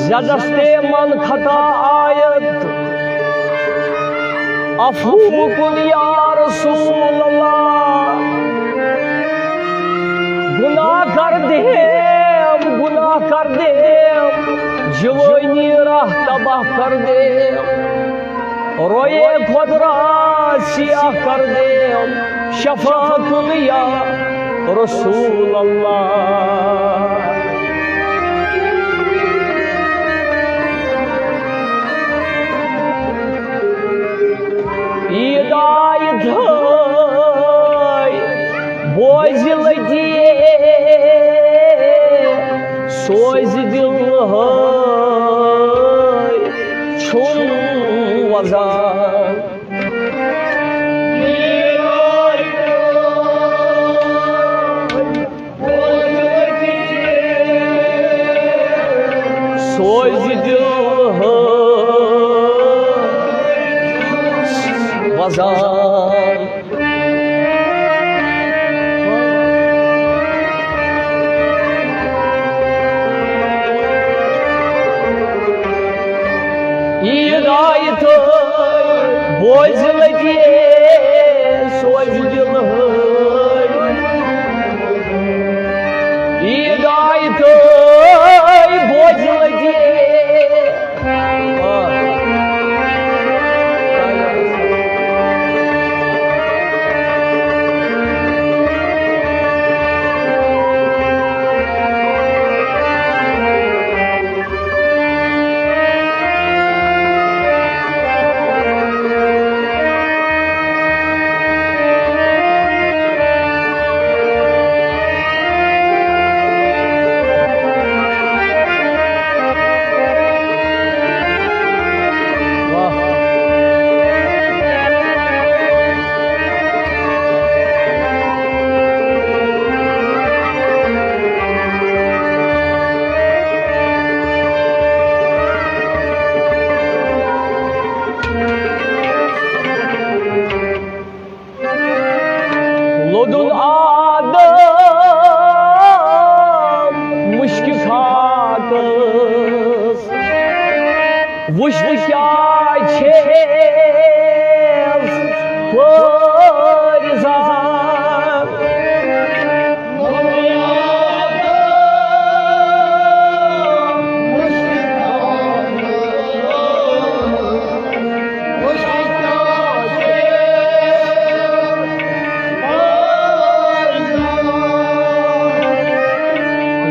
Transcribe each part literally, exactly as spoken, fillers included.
زدس تے من خطا آیت، عفو کن یا رسول اللہ۔ گناہ کر دیم، گناہ کر دیم، جوانی راہ تباہ کر دیم۔ روئے خود را سیاہ کر دیم، شفا کن یا رسول اللہ۔ عید آیہِ تھٲے، بوزِ لگے، سوزِ دل ہٲے، چھُم وزان۔ سوزِ دل ہٲے وزان۔ عید آیہِ تہٕ بوزِ لگے، سوزِ دل ہٲے۔ عید آیہِ تہٕ بوزِ لگے۔ لوٚدُن آدم مُشکہِ خاکس، وُچھ نہٕ کیٛاہ چھیٚس پٲرۍ زان۔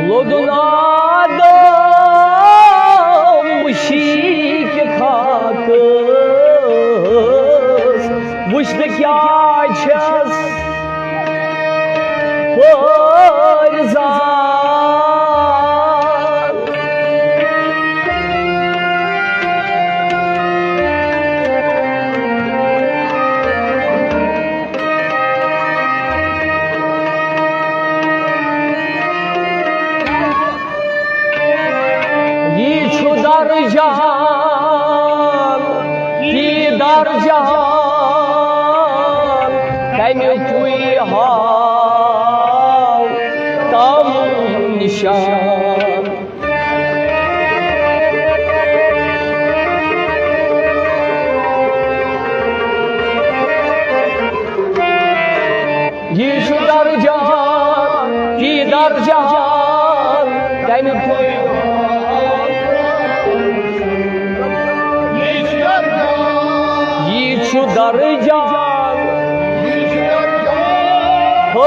لوٚدُن آدم مُشکہِ خاکس، وُچھ نہٕ کیٛاہ چھیٚس پٲرۍ زان۔ یہِ چھُ درجان، یہِ درجان، کَمیُکُے ہاو تام نِشان۔ یہِ چھُ درجان، یہِ درجان، کَمہِ پھُلہِ؟ یہِ چھُ درجان۔ ہو،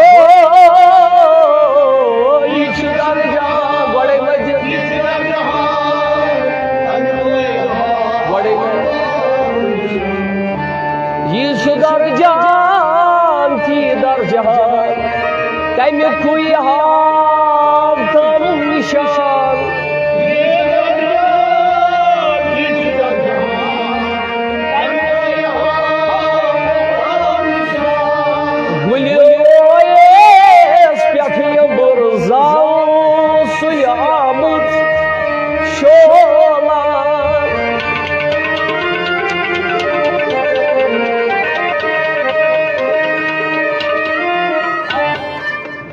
یہِ چھُ درجان۔ گۄڈَے مٔنٛزِل۔ گۄڈَے مٔنٛزِل۔ یہِ چھُ درجان، تی درجان، تَمیُکُے ہاو تام نِشان۔ گُلہِ رویَس پٮ۪ٹھ یہِ بُرزاو سُے آمُت شولان۔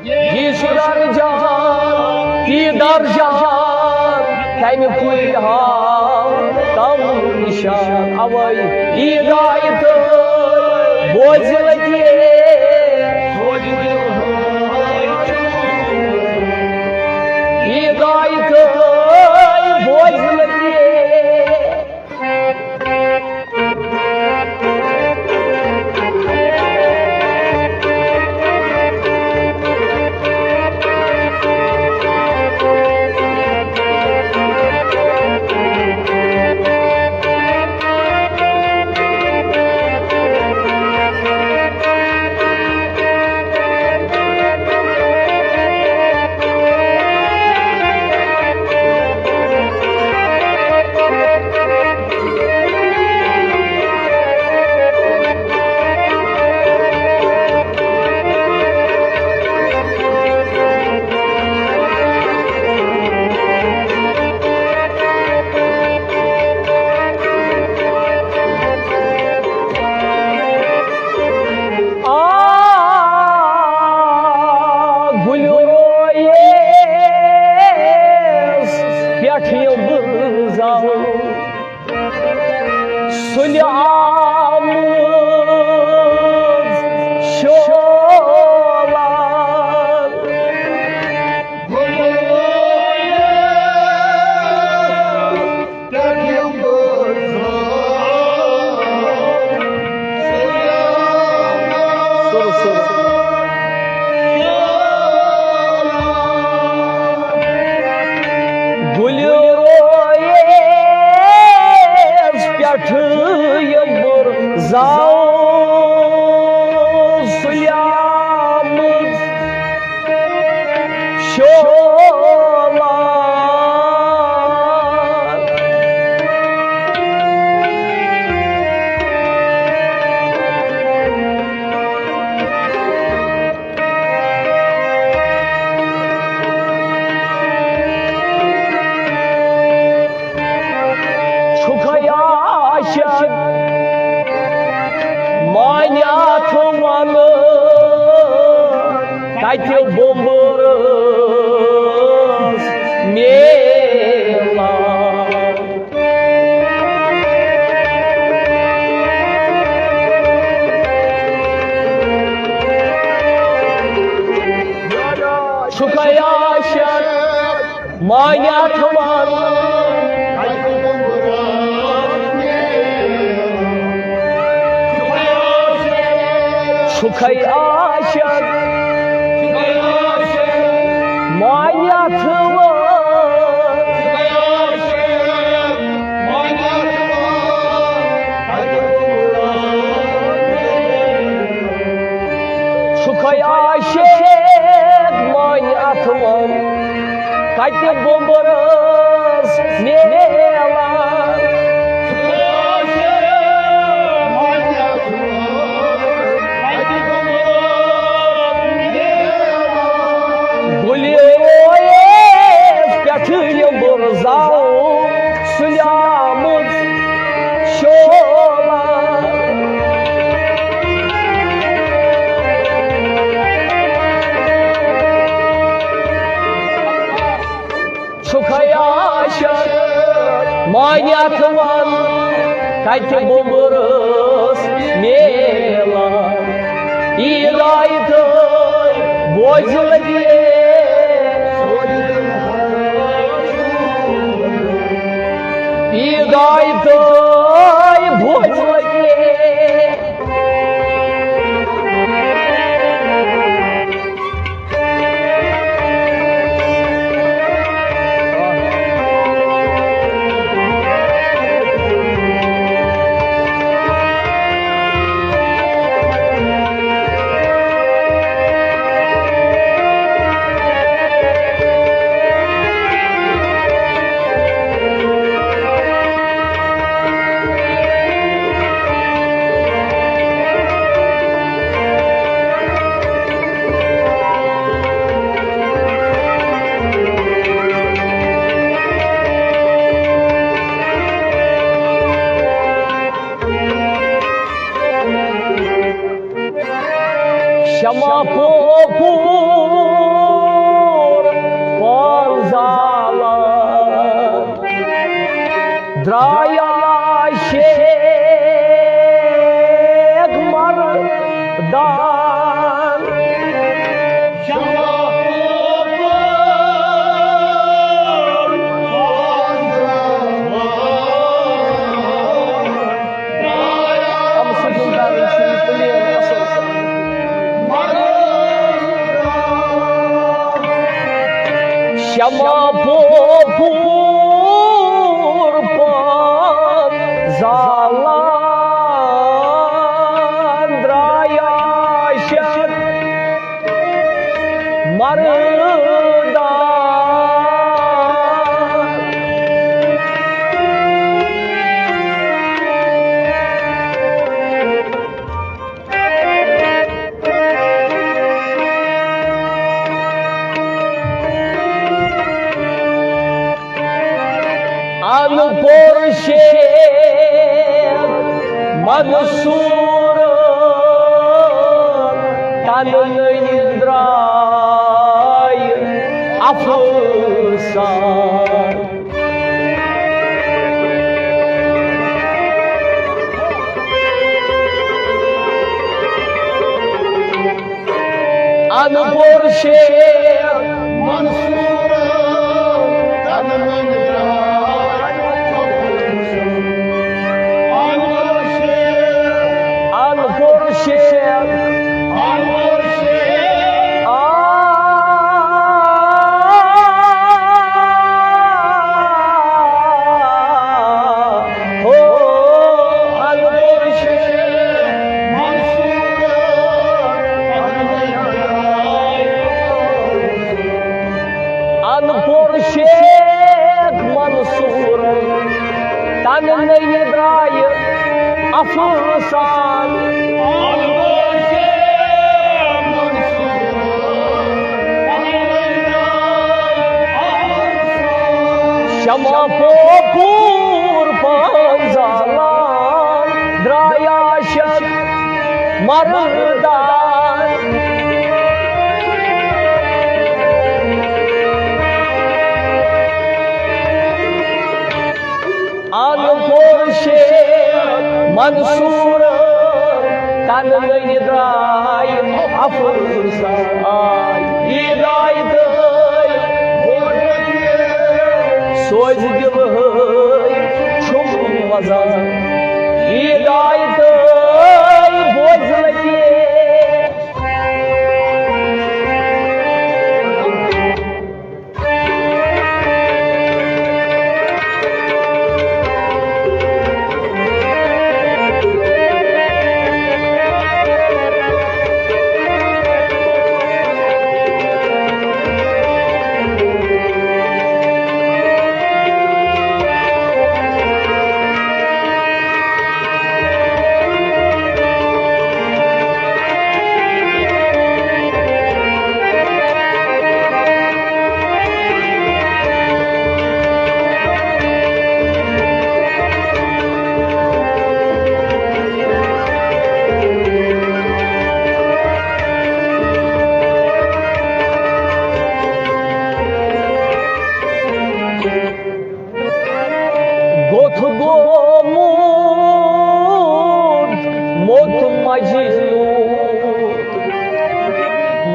یہِ چھُ درجان، یہِ درجان، امہِ کُے ہاو تم نشان اوے عیدائے تہٕ بوزِ لگے۔ عیدائے تہٕ بوزِ لگے۔ آ، گُلہِ رویس پٮ۪ٹھ یِم بہٕ زاوُن۔ سُلہِ آمٕژ شولہٕ۔ گُلہِ رویس پٮ۪ٹھ یِم بہٕ زاوُن۔ سُلہِ آمٕژ شولہٕ۔ چھُکھے عاشق مانیاتھ ونہٕ، کتہِ بومبرس میلان۔ چھُکھے عاشق مانیاتھ ونہٕ۔ چھُکھے عاشق مانیاتھ ونہٕ۔ چھُکھے عاشق مانیاتھ ونہٕ۔ کتہِ بومبرس میلان۔ گُلہِ رویس پٮ۪ٹھ یِم بہٕ زاوُن۔ سُلہِ آمٕژ شولہٕ۔ چھُکھے عاشق مانیاتھ ونہٕ، کتہِ بومبرس میلان۔ عیدائے تہٕ بوزِ لگے۔ عیدائے تہٕ بوزِ لگے۔ شمع پوکُر پان زالان۔ درٛایا شیخ مردان۔ اَمہِ سۭتۍ گوٚو پٕلین اَصٕل۔ شمع پوپور پان زالان درٛایا شیخ مردان۔ ان پور شیخ منصور تن نئی درای افسان۔ ان پور شیخ منصور تن نئی درای افسان۔ ان پور شیخ، ان پور شیخ، ان پور شیخ۔ آ، ہو، ان پور شیخ منصور، ان پور شیخ منصور۔ تن نئی درای افسان۔ شمع پوپور پان زالان درٛایا شیخ مردان۔ ان پور شیخ منصور تن نئی درای افسان۔ ہدایت سوز دل ہے چھم وزان۔ ہدایت بوز لگے۔ گوٚتھ گوٚمُت موٚت مجنوٗن،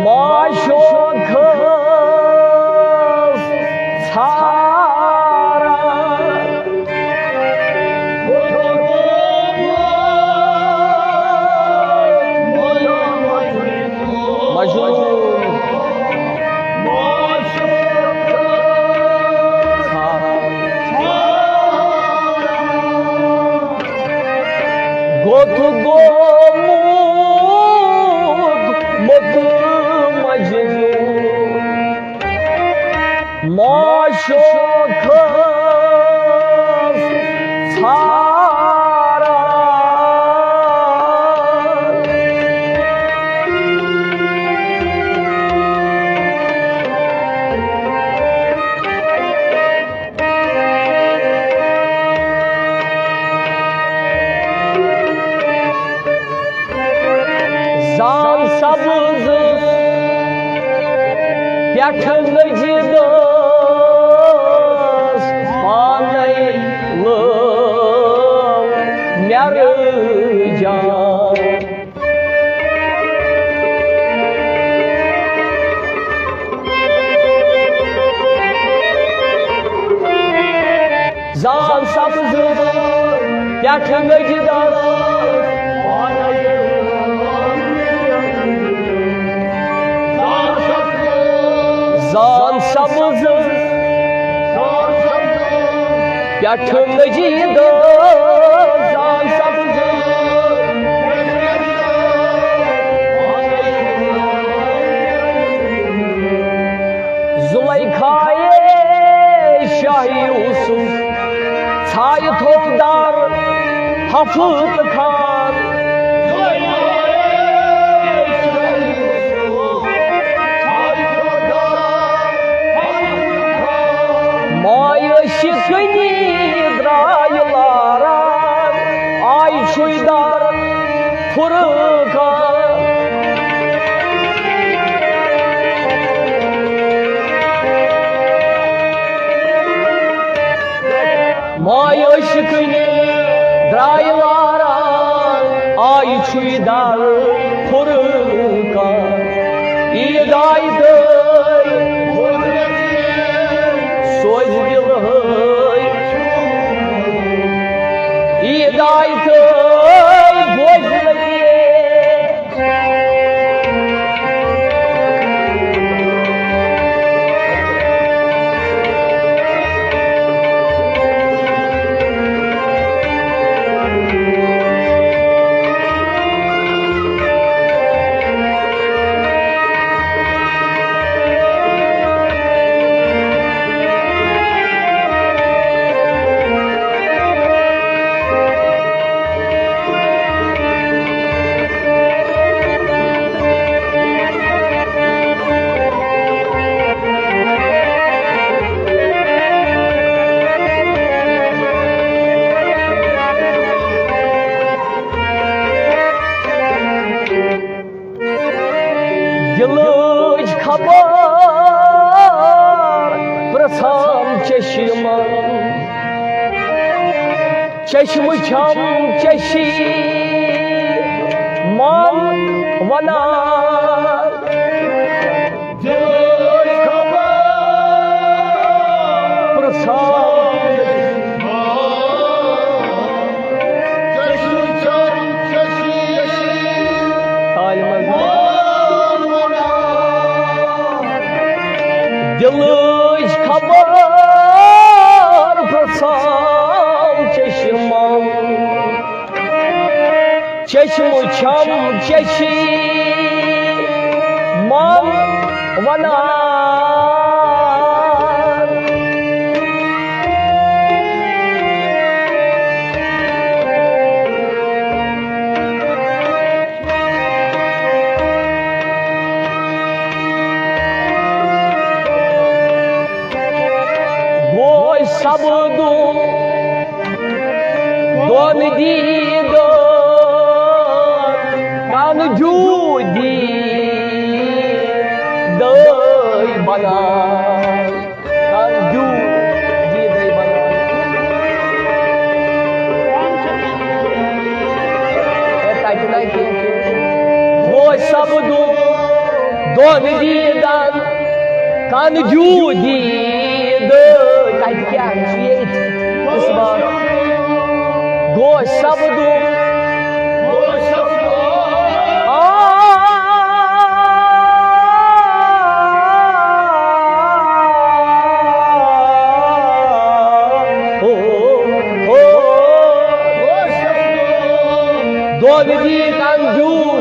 معشوقس ژھاران۔ مجنون۔ گوٚتھ گوٚمُت موٚت مجنون۔ معشوقس ژھاران۔ زان سبز پٮ۪ٹھ لٔجِتھ ٲس پانے لٲج۔ جان۔ زان سبز پٮ۪ٹھٕ نٔجہِ دار۔ زان سبز پٮ۪ٹھٕ نٔجہِ دار۔ زان سبز زلیخایے شاہ یوسف ژھایہِ تھوٚپ دار ہفت خان۔ مایہِ عشقٕنی درٛاے لاران، آے چھُے دار فرقان۔ مایہِ عشقٕنی درٛاے لاران، آے چھُے دار فرقان۔ عیٖد آیہِ تہٕ سوزِ دِلہٕ ہٲے۔ عیٖد آیہِ تہٕ بوزِ لگے۔ دِلٕچ خبر پرٛژھان چشمن، چشمہٕ چھم چشی من ونان۔ دِلٕچ خبر پرٛژھان۔ تالہِ منٛز۔ دِلٕچ خبر پرٛژھان چشمن، چشمہٕ چھم چشی من ونان۔ گوش سپدُن دۄن دیٖدن، کن دیوٗ دیٖدے بنان۔ کن دیوٗ دیٖدے بنان۔ ہے، تتہِ نَے کینٛہہ۔ گوش سپدُن دۄن دیٖدن، کن دیوٗ دیٖدے۔ تتہِ کیٛاہ چھُ ییٚتہِ؟ گوش سپدُن۔ آ، ہو، ہو۔ دۄن دیٖدن دیوٗ۔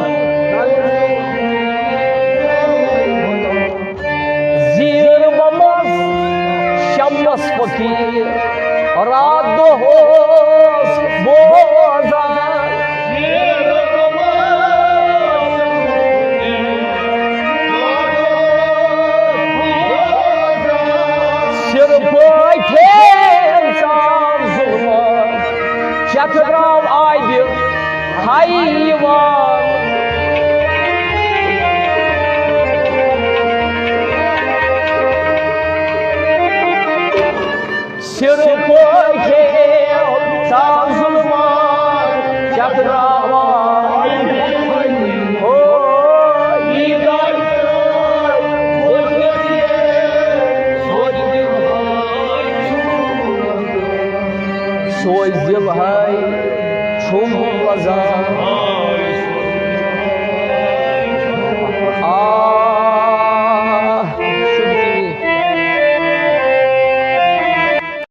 زیٖر بمس شمس فقیٖر راتھ دۄہ اوس بوزان۔ سِرٕ پٲٹھۍ ژاو ظُلمہٕ، چتھ درٛاو آبہِ حیوان۔ سِرٕ پٲٹھۍ ژاو ظُلمہٕ، سوے دِل ہاے چھُم وۄزان۔